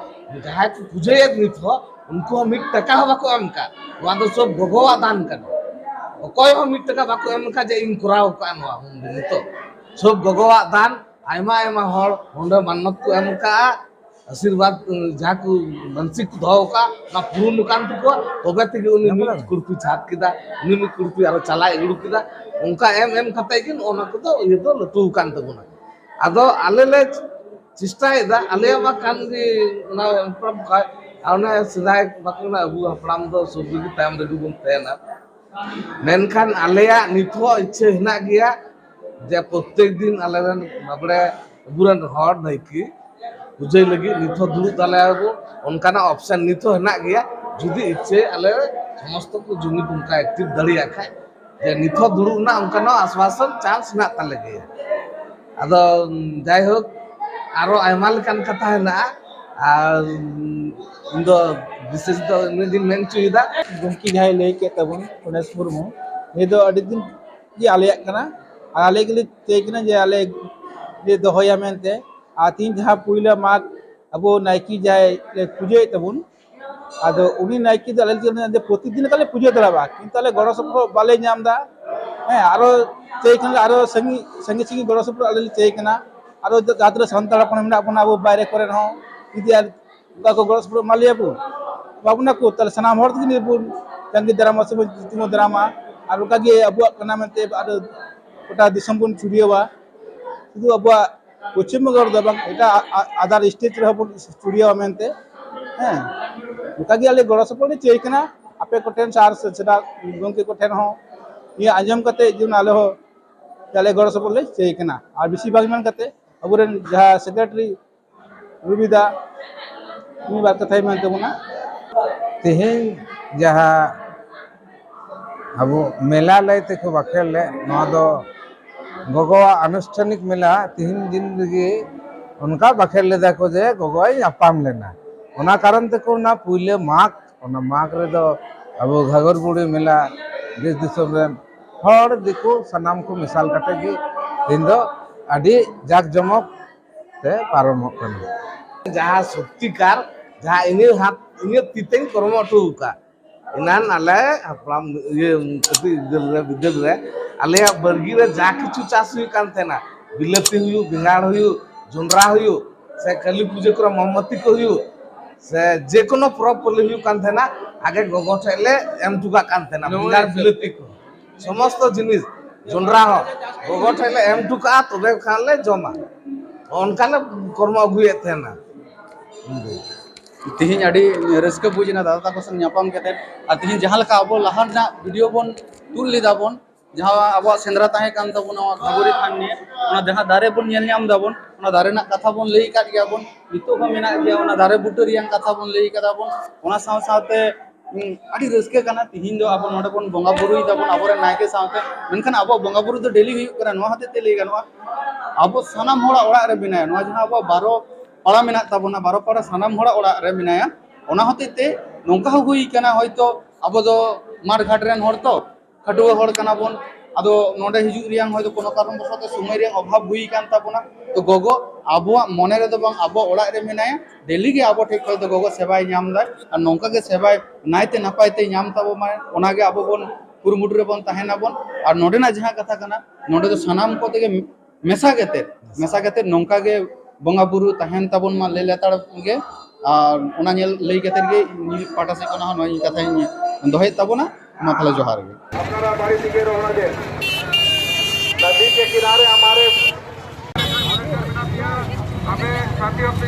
ᱡᱟᱦᱟᱸᱭ ᱠᱚ ᱯᱩᱡᱟᱹᱭᱮᱫ ᱱᱤᱛ ᱦᱚᱸ, ᱩᱱᱠᱩ ᱦᱚᱸ ᱢᱤᱫ ᱴᱟᱠᱟ ᱦᱚᱸ ᱵᱟᱠᱚ ᱮᱢ ᱟᱠᱟᱫ᱾ ᱱᱚᱣᱟ ᱫᱚ ᱥᱚᱵ ᱜᱚᱜᱚᱣᱟᱜ ᱫᱟᱱ ᱠᱟᱱᱟ᱾ ᱚᱠᱚᱭ ᱦᱚᱸ ᱢᱤᱫ ᱴᱟᱠᱟ ᱵᱟᱠᱚ ᱮᱢ ᱟᱠᱟᱫ ᱡᱮ ᱤᱧ ᱠᱚᱨᱟᱣ ᱟᱠᱟᱫᱼᱟ ᱱᱚᱣᱟ ᱦᱩᱱᱰᱤ᱾ ᱱᱤᱛᱚᱜ ᱥᱚᱵ ᱜᱚᱜᱚᱣᱟᱜ ᱫᱟᱱ᱾ ᱟᱭᱢᱟ ᱟᱭᱢᱟ ᱦᱚᱲ ᱱᱚᱰᱮ ᱢᱟᱱᱱᱚᱛ ᱠᱚ ᱮᱢ ᱟᱠᱟᱫᱼᱟ, ᱟᱥᱤᱨᱵᱟᱫᱽ, ᱡᱟᱦᱟᱸ ᱠᱚ ᱢᱟᱱᱥᱤᱠ ᱠᱚ ᱫᱚᱦᱚ ᱟᱠᱟᱫ, ᱚᱱᱟ ᱯᱩᱨᱩᱱ ᱟᱠᱟᱱ ᱛᱟᱠᱚᱣᱟ, ᱛᱚᱵᱮ ᱛᱮᱜᱮ ᱩᱱᱤ ᱢᱤᱫ ᱠᱩᱲᱯᱤ ᱪᱷᱟᱫ ᱠᱮᱫᱟ, ᱩᱱᱤ ᱢᱤᱫ ᱠᱩᱲᱯᱤ ᱟᱨᱚ ᱪᱟᱞᱟᱭ ᱟᱹᱜᱩ ᱠᱮᱫᱟ᱾ ᱚᱱᱠᱟ ᱮᱢ ᱮᱢ ᱠᱟᱛᱮ ᱜᱮ ᱱᱚᱜᱼᱚ ᱱᱚᱣᱟ ᱠᱚᱫᱚ ᱤᱭᱟᱹ ᱫᱚ ᱞᱟᱹᱴᱩ ᱟᱠᱟᱱ ᱛᱟᱵᱚᱱᱟ᱾ ᱟᱫᱚ ᱟᱞᱮ ᱞᱮ ᱪᱮᱥᱴᱟᱭᱮᱫᱟ, ᱟᱞᱮᱭᱟᱜ ᱢᱟ ᱠᱟᱱ ᱜᱮ ᱚᱱᱟ ᱯᱚᱨᱚᱵᱽ ᱠᱷᱟᱡ, ᱟᱨ ᱚᱱᱮ ᱥᱮᱫᱟᱭ ᱵᱟᱠᱚ ᱢᱮᱱᱟ, ᱟᱵᱚ ᱦᱟᱯᱲᱟᱢ ᱫᱚ ᱥᱩᱨ ᱨᱮᱜᱮ ᱛᱟᱭᱚᱢ ᱨᱮᱜᱮ ᱵᱚᱱ ᱛᱟᱦᱮᱱᱟ᱾ ᱢᱮᱱᱠᱷᱟᱱ ᱟᱞᱮᱭᱟᱜ ᱱᱤᱛ ᱦᱚᱸ ᱤᱪᱪᱷᱟᱹ ᱦᱮᱱᱟᱜ ᱜᱮᱭᱟ ᱡᱮ ᱯᱨᱚᱛᱮᱠ ᱫᱤᱱ ᱟᱞᱮ ᱨᱮᱱ ᱵᱟᱵᱲᱮ ᱟᱵᱚᱨᱮᱱ ᱦᱚᱲ ᱱᱟᱭᱠᱮ ᱯᱩᱡᱟᱹᱭ ᱞᱟᱹᱜᱤᱫ ᱱᱤᱛ ᱦᱚᱸ ᱫᱩᱲᱩᱵ ᱫᱟᱲᱮᱭᱟᱜᱼᱟ ᱵᱚᱱ, ᱚᱱᱠᱟᱱᱟᱜ ᱚᱯᱥᱮᱱ ᱱᱤᱛ ᱦᱚᱸ ᱦᱮᱱᱟᱜ ᱜᱮᱭᱟ᱾ ᱡᱩᱫᱤ ᱤᱪᱪᱷᱟᱹ ᱟᱞᱮ ᱥᱚᱢᱚᱥᱛᱚ ᱠᱚ ᱡᱩᱢᱤᱫ ᱚᱱᱠᱟ ᱮᱠᱴᱤᱵᱷ ᱫᱟᱲᱮᱭᱟᱜ ᱠᱷᱟᱡ, ᱡᱮ ᱱᱤᱛ ᱦᱚᱸ ᱫᱩᱲᱩᱵ ᱨᱮᱱᱟᱜ ᱚᱱᱠᱟᱱᱟᱜ ᱟᱥᱣᱟᱥᱚᱱ ᱪᱟᱱᱥ ᱦᱮᱱᱟᱜ ᱛᱟᱞᱮ ᱜᱮᱭᱟ᱾ ᱟᱫᱚ ᱡᱟᱭᱦᱳᱠ, ᱟᱨᱚ ᱟᱭᱢᱟ ᱞᱮᱠᱟᱱ ᱠᱟᱛᱷᱟ ᱦᱮᱱᱟᱜᱼᱟ, ᱟᱨ ᱤᱧ ᱫᱚ ᱵᱤᱥᱮᱥ ᱫᱚ ᱤᱱᱟᱹᱜ ᱜᱤᱧ ᱢᱮᱱ ᱦᱚᱪᱚᱭᱮᱫᱟ᱾ ᱜᱚᱢᱠᱮ ᱡᱟᱦᱟᱸᱭ ᱞᱟᱹᱭ ᱠᱮᱫ ᱛᱟᱵᱚᱱ, ᱜᱚᱱᱮᱥ ᱢᱩᱨᱢᱩ, ᱱᱤᱭᱟᱹ ᱫᱚ ᱟᱹᱰᱤ ᱫᱤᱱ ᱜᱮ ᱟᱞᱮᱭᱟᱜ ᱠᱟᱱᱟ, ᱟᱨ ᱟᱞᱮ ᱜᱮᱞᱮ ᱪᱟᱹᱭ ᱠᱟᱱᱟ ᱡᱮ ᱟᱞᱮ ᱞᱮ ᱫᱚᱦᱚᱭᱟ ᱢᱮᱱᱛᱮ᱾ ᱟᱨ ᱛᱤᱦᱤᱧ ᱡᱟᱦᱟᱸ ᱯᱩᱭᱞᱟᱹ ᱢᱟᱜᱽ ᱟᱵᱚ ᱱᱟᱭᱠᱮ ᱡᱟᱦᱟᱸᱭ ᱞᱮ ᱯᱩᱡᱟᱹᱭᱮᱫ ᱛᱟᱵᱚᱱ, ᱟᱫᱚ ᱩᱱᱤ ᱱᱟᱭᱠᱮ ᱫᱚ ᱟᱞᱮ ᱞᱮ ᱪᱮᱫ ᱞᱮᱠᱟ ᱯᱨᱚᱛᱤᱫᱤᱱ ᱞᱮᱠᱟᱞᱮ ᱯᱩᱡᱟᱹ ᱫᱟᱲᱮᱭᱟᱜᱼᱟ, ᱠᱤᱱᱛᱩ ᱟᱞᱮ ᱜᱚᱲᱚ ᱥᱚᱯᱚᱦᱚᱫ ᱵᱟᱞᱮ ᱧᱟᱢ ᱮᱫᱟ᱾ ᱦᱮᱸ, ᱟᱨᱚ ᱪᱟᱹᱭ ᱠᱷᱟᱱ ᱞᱮ ᱟᱨᱚ ᱥᱟᱺᱜᱤᱧ ᱥᱟᱺᱜᱤᱧ ᱥᱟᱺᱜᱤᱧ ᱜᱚᱲᱚ ᱥᱚᱯᱚᱦᱚᱫ ᱟᱞᱮ ᱞᱮ ᱪᱟᱹᱭ ᱠᱟᱱᱟ᱾ ᱟᱨᱚ ᱡᱟᱦᱟᱸ ᱛᱤᱱᱟᱹᱜ ᱥᱟᱱᱛᱟᱲ ᱦᱚᱯᱚᱱ ᱢᱮᱱᱟᱜ ᱵᱚᱱᱟ ᱟᱵᱚ ᱵᱟᱭᱨᱮ ᱠᱚᱨᱮ ᱦᱚᱸ, ᱡᱩᱫᱤ ᱟᱨ ᱚᱱᱠᱟ ᱠᱚ ᱜᱚᱲᱚ ᱥᱚᱯᱚᱦᱚᱫ ᱮᱢᱟ ᱞᱮᱭᱟ ᱵᱚᱱ, ᱮᱢᱟ ᱵᱚᱱᱟ ᱠᱚ, ᱛᱟᱦᱚᱞᱮ ᱥᱟᱱᱟᱢ ᱦᱚᱲ ᱛᱮᱜᱮ ᱱᱤᱭᱟᱹ ᱵᱚᱱ ᱡᱟᱸᱜᱮ ᱫᱟᱨᱟᱢᱟ ᱥᱮ ᱵᱚᱱ ᱛᱤᱸᱜᱩ ᱫᱟᱨᱟᱢᱟ᱾ ᱟᱨ ᱚᱱᱠᱟ ᱜᱮ ᱟᱵᱚᱣᱟᱜ ᱠᱟᱱᱟ ᱢᱮᱱᱛᱮ ᱟᱨ ᱜᱚᱴᱟ ᱫᱤᱥᱚᱢ ᱵᱚᱱ ᱪᱷᱩᱲᱭᱟᱹᱣᱟ᱾ ᱥᱩᱫᱷᱩ ᱟᱵᱚᱣᱟᱜ ᱯᱚᱪᱷᱤᱢ ᱵᱚᱝᱜᱚ ᱨᱮᱫᱚ ᱵᱟᱝ, ᱮᱴᱟᱜ ᱟ-, ᱟ-, other state ᱨᱮᱦᱚᱸ ᱵᱚᱱ ᱪᱷᱩᱲᱭᱟᱹᱣᱟ ᱢᱮᱱᱛᱮ᱾ ᱦᱮᱸ, ᱚᱱᱠᱟ ᱜᱮ ᱟᱞᱮ ᱜᱚᱲᱚ ᱥᱚᱯᱚᱦᱚᱫ ᱞᱮ ᱪᱟᱹᱭ ᱠᱟᱱᱟ ᱟᱯᱮ ᱠᱚᱴᱷᱮᱱ ᱥᱮ ᱟᱨ ᱥᱮ-, ᱥᱮᱫᱟᱭ ᱜᱚᱢᱠᱮ ᱠᱚᱴᱷᱮᱱ ᱦᱚᱸ ᱱᱤᱭᱟᱹ ᱟᱸᱡᱚᱢ ᱠᱟᱛᱮ ᱡᱮᱢᱚᱱ ᱟᱞᱮ ᱦᱚᱸ ᱟᱞᱮ ᱜᱚᱲᱚ ᱥᱚᱯᱚᱦᱚᱫ ᱞᱮ ᱪᱟᱹᱭ ᱠᱟᱱᱟ᱾ ᱟᱨ ᱵᱮᱥᱤᱨ ᱵᱷᱟᱜᱽ ᱢᱮᱱ ᱠᱟᱛᱮ ᱟᱵᱚᱨᱮᱱ ᱡᱟᱦᱟᱸ ᱥᱮᱠᱨᱮᱴᱟᱨᱤ ᱨᱚᱵᱤ ᱫᱟ, ᱩᱱᱤ ᱵᱟᱨ ᱠᱟᱛᱷᱟᱭ ᱢᱮᱱ ᱛᱟᱵᱚᱱᱟ᱾ ᱛᱮᱦᱮᱧ ᱡᱟᱦᱟᱸ ᱟᱵᱚ ᱢᱮᱞᱟ ᱞᱟᱹᱭ ᱛᱮᱠᱚ ᱵᱟᱠᱷᱮᱲ ᱞᱮᱫ, ᱱᱚᱣᱟ ᱫᱚ ᱜᱚᱜᱚᱣᱟᱜ ᱟᱱᱩᱥᱴᱷᱟᱱᱤᱠ ᱢᱮᱞᱟ᱾ ᱛᱮᱦᱮᱧ ᱫᱤᱱ ᱨᱮᱜᱮ ᱚᱱᱠᱟ ᱵᱟᱠᱷᱮᱲ ᱞᱮᱫᱟ ᱠᱚ ᱡᱮ ᱜᱚᱜᱚᱭ ᱧᱟᱯᱟᱢ ᱞᱮᱱᱟ᱾ ᱚᱱᱟ ᱠᱟᱨᱚᱱ ᱛᱮᱠᱚ ᱚᱱᱟ ᱯᱩᱭᱞᱟᱹ ᱢᱟᱜᱽ, ᱚᱱᱟ ᱢᱟᱜᱽ ᱨᱮᱫᱚ ᱟᱵᱚ ᱜᱷᱟᱜᱚᱨ ᱵᱩᱲᱦᱤ ᱢᱮᱞᱟ, ᱫᱮᱥ ᱫᱤᱥᱚᱢ ᱨᱮᱱ ᱦᱚᱲ, ᱫᱤᱠᱩ ᱥᱟᱱᱟᱢ ᱠᱚ ᱢᱮᱥᱟᱞ ᱠᱟᱛᱮ ᱜᱮ ᱛᱮᱦᱮᱧ ᱫᱚ ᱟᱹᱰᱤ ᱡᱟᱠ ᱡᱚᱢᱚᱠ ᱛᱮ ᱯᱟᱨᱚᱢᱚᱜ ᱠᱟᱱᱟ᱾ ᱡᱟᱦᱟᱸ ᱥᱚᱠᱛᱤᱠᱟᱨ, ᱡᱟᱦᱟᱸ ᱤᱧᱟᱹᱜ ᱦᱟᱛ, ᱤᱧᱟᱹᱜ ᱛᱤ ᱛᱮᱧ ᱠᱚᱨᱢᱚ ᱦᱚᱴᱚ ᱟᱠᱟᱫ, ᱮᱱᱟᱱ ᱟᱞᱮ ᱦᱟᱯᱲᱟᱢ ᱤᱭᱟᱹ ᱠᱟᱹᱴᱤᱡ ᱵᱤᱫᱟᱹᱞ ᱨᱮ, ᱵᱤᱫᱟᱹᱞ ᱨᱮ ᱟᱞᱮᱭᱟᱜ ᱵᱟᱲᱜᱮ ᱨᱮ ᱡᱟ ᱠᱤᱪᱷᱩ ᱪᱟᱥ ᱦᱩᱭᱩᱜ ᱠᱟᱱ ᱛᱟᱦᱮᱱᱟ, ᱵᱤᱞᱟᱹᱛᱤ ᱦᱩᱭᱩᱜ, ᱵᱮᱸᱜᱟᱲ ᱦᱩᱭᱩᱜ, ᱡᱚᱱᱰᱨᱟ ᱦᱩᱭᱩᱜ, ᱥᱮ ᱠᱟᱹᱞᱤ ᱯᱩᱡᱟᱹ ᱠᱚᱨᱮ ᱢᱚᱢᱵᱟᱹᱛᱤ ᱠᱚ ᱦᱩᱭᱩᱜ, ᱥᱮ ᱡᱮᱠᱳᱱᱳ ᱯᱚᱨᱚᱵᱽ ᱯᱟᱹᱞᱤ ᱦᱩᱭᱩᱜ ᱠᱟᱱ ᱛᱟᱦᱮᱱᱟ, ᱟᱜᱮ ᱜᱚᱜᱚ ᱴᱷᱮᱡ ᱞᱮ ᱮᱢ ᱦᱚᱴᱚ ᱠᱟᱜ ᱠᱟᱱ ᱛᱟᱦᱮᱱᱟ᱾ ᱱᱚᱣᱟ ᱵᱮᱸᱜᱟᱲ, ᱦᱤᱥᱟᱹᱵ ᱵᱤᱞᱟᱹᱛᱤ ᱠᱚ, ᱥᱚᱢᱚᱥᱛᱚ ᱡᱤᱱᱤᱥ, ᱡᱚᱱᱰᱨᱟ ᱦᱚᱸ ᱜᱚᱜᱚ ᱴᱷᱮᱡ ᱞᱮ ᱮᱢ ᱦᱚᱴᱚ ᱠᱟᱜᱼᱟ, ᱛᱚᱵᱮ ᱠᱷᱟᱱ ᱞᱮ ᱡᱚᱢᱟ᱾ ᱚᱱᱠᱟ ᱞᱮ ᱠᱚᱨᱢᱚ ᱟᱹᱜᱩᱭᱮᱫ ᱛᱟᱦᱮᱱᱟ᱾ ᱛᱮᱦᱮᱧ ᱟᱹᱰᱤ ᱨᱟᱹᱥᱠᱟᱹ ᱵᱩᱡᱽ ᱮᱱᱟ ᱫᱟᱫᱟ ᱛᱟᱠᱚ ᱥᱟᱶ ᱧᱟᱯᱟᱢ ᱠᱟᱛᱮ᱾ ᱟᱨ ᱛᱮᱦᱮᱧ ᱡᱟᱦᱟᱸ ᱞᱮᱠᱟ ᱟᱵᱚ ᱞᱟᱦᱟ ᱨᱮᱱᱟᱜ ᱵᱷᱤᱰᱤᱭᱳ ᱵᱚᱱ ᱛᱩᱞ ᱞᱮᱫᱟ ᱵᱚᱱ, ᱡᱟᱦᱟᱸ ᱟᱵᱚᱣᱟᱜ ᱥᱮᱸᱫᱽᱨᱟ ᱛᱟᱦᱮᱸ ᱠᱟᱱ ᱛᱟᱵᱚᱱᱟ, ᱚᱱᱟ ᱜᱷᱟᱜᱚᱨᱤ ᱛᱷᱟᱱ ᱱᱤᱭᱮ, ᱚᱱᱟ ᱡᱟᱦᱟᱸ ᱫᱟᱨᱮ ᱵᱚᱱ ᱧᱮᱞ ᱧᱟᱢ ᱫᱟᱵᱚᱱ, ᱚᱱᱟ ᱫᱟᱨᱮ ᱨᱮᱱᱟᱜ ᱠᱟᱛᱷᱟ ᱵᱚᱱ ᱞᱟᱹᱭ ᱟᱠᱟᱫ ᱜᱮᱭᱟ ᱵᱚᱱ, ᱱᱤᱛᱚᱜ ᱦᱚᱸ ᱢᱮᱱᱟᱜ ᱜᱮᱭᱟ, ᱚᱱᱟ ᱫᱟᱨᱮ ᱵᱩᱴᱟᱹ ᱨᱮᱭᱟᱜ ᱠᱟᱛᱷᱟ ᱵᱚᱱ ᱞᱟᱹᱭ ᱠᱟᱫᱟ ᱵᱚᱱ᱾ ᱚᱱᱟ ᱥᱟᱶ ᱥᱟᱶᱛᱮ, ᱦᱩᱸ, ᱟᱹᱰᱤ ᱨᱟᱹᱥᱠᱟᱹ ᱠᱟᱱᱟ, ᱛᱤᱦᱤᱧ ᱫᱚ ᱟᱵᱚ ᱱᱚᱰᱮ ᱵᱚᱱ ᱵᱚᱸᱜᱟ ᱵᱩᱨᱩᱭ ᱫᱟᱵᱚᱱ ᱟᱵᱚᱨᱮᱱ ᱱᱟᱭᱠᱮ ᱥᱟᱶᱛᱮ, ᱢᱮᱱᱠᱷᱟᱱ ᱟᱵᱚᱣᱟᱜ ᱵᱚᱸᱜᱟ ᱵᱩᱨᱩ ᱫᱚ ᱰᱮᱞᱤ ᱦᱩᱭᱩᱜ ᱠᱟᱱᱟ᱾ ᱱᱚᱣᱟ ᱦᱚᱛᱮᱡ ᱛᱮ ᱞᱟᱹᱭ ᱜᱟᱱᱚᱜᱼᱟ, ᱟᱵᱚ ᱥᱟᱱᱟᱢ ᱦᱚᱲᱟᱜ ᱚᱲᱟᱜ ᱨᱮ ᱢᱮᱱᱟᱭᱟ, ᱱᱚᱣᱟ ᱡᱟᱦᱟᱸ ᱟᱵᱚᱣᱟᱜ ᱵᱟᱨᱚ ᱯᱟᱲᱟ ᱢᱮᱱᱟᱜ ᱛᱟᱵᱚᱱᱟ, ᱵᱟᱨᱚ ᱯᱟᱲᱟ ᱥᱟᱱᱟᱢ ᱦᱚᱲᱟᱜ ᱚᱲᱟᱜ ᱨᱮ ᱢᱮᱱᱟᱭᱟ᱾ ᱚᱱᱟ ᱦᱚᱛᱮᱡ ᱛᱮ ᱱᱚᱝᱠᱟ ᱦᱚᱸ ᱦᱩᱭ ᱠᱟᱱᱟ, ᱦᱚᱭᱛᱳ ᱟᱵᱚ ᱫᱚ ᱢᱟᱴ ᱜᱷᱟᱴ ᱨᱮᱱ ᱦᱚᱲ ᱛᱚ, ᱠᱷᱟᱹᱴᱩᱣᱟᱹ ᱦᱚᱲ ᱠᱟᱱᱟ ᱵᱚᱱ, ᱟᱫᱚ ᱱᱚᱰᱮ ᱦᱤᱡᱩᱜ ᱨᱮᱭᱟᱜ ᱦᱚᱭᱛᱳ ᱠᱳᱱᱳ ᱠᱟᱨᱚᱱ ᱵᱚᱥᱚᱛ ᱥᱚᱢᱚᱭ ᱨᱮᱭᱟᱜ ᱚᱵᱷᱟᱵ ᱦᱩᱭ ᱟᱠᱟᱱ ᱛᱟᱵᱚᱱᱟ᱾ ᱛᱚ ᱜᱚᱜᱚ ᱟᱵᱚᱣᱟᱜ ᱢᱚᱱᱮ ᱨᱮᱫᱚ ᱵᱟᱝ, ᱟᱵᱚ ᱚᱲᱟᱜ ᱨᱮ ᱢᱮᱱᱟᱭᱟ, ᱰᱮᱞᱤ ᱜᱮ ᱟᱵᱚ ᱴᱷᱮᱱ ᱠᱷᱚᱱ ᱫᱚ ᱜᱚᱜᱚ ᱥᱮᱵᱟᱭ ᱧᱟᱢ ᱫᱟᱭ᱾ ᱟᱨ ᱱᱚᱝᱠᱟ ᱜᱮ ᱥᱮᱵᱟᱭ ᱱᱟᱭᱛᱮ ᱱᱟᱯᱟᱭ ᱛᱮ ᱧᱟᱢ ᱛᱟᱵᱚ ᱢᱟᱭ, ᱚᱱᱟᱜᱮ ᱟᱵᱚ ᱵᱚᱱ ᱠᱩᱨᱩᱢᱩᱴᱩ ᱨᱮᱵᱚᱱ ᱛᱟᱦᱮᱱᱟᱵᱚᱱ᱾ ᱟᱨ ᱱᱚᱰᱮᱱᱟᱜ ᱡᱟᱦᱟᱸ ᱠᱟᱛᱷᱟ ᱠᱟᱱᱟ, ᱱᱚᱰᱮ ᱫᱚ ᱥᱟᱱᱟᱢ ᱠᱚ ᱛᱮᱜᱮ ᱢᱮᱥᱟ ᱠᱟᱛᱮ, ᱢᱮᱥᱟ ᱠᱟᱛᱮ ᱱᱚᱝᱠᱟ ᱜᱮ ᱵᱚᱸᱜᱟ ᱵᱩᱨᱩ ᱛᱟᱦᱮᱱ ᱛᱟᱵᱚᱱ ᱢᱟ ᱞᱟᱹᱭ ᱞᱮᱛᱟᱲ ᱜᱮ᱾ ᱟᱨ ᱚᱱᱟ ᱧᱮᱞ ᱞᱟᱹᱭ ᱠᱟᱛᱮ ᱜᱮ ᱤᱧ ᱯᱟᱦᱴᱟ ᱥᱮᱫ ᱠᱷᱚᱱᱟᱜ ᱦᱚᱸ ᱱᱚᱣᱟ ᱠᱟᱛᱷᱟᱧ ᱫᱚᱦᱚᱭᱮᱫ ᱛᱟᱵᱚᱱᱟ᱾ ᱢᱟ ᱛᱟᱦᱞᱮ ᱡᱚᱦᱟᱨ ᱜᱮ᱾ আপনারা বাড়ি থেকে রওনা দেন। নদী কে কিনারে আমারে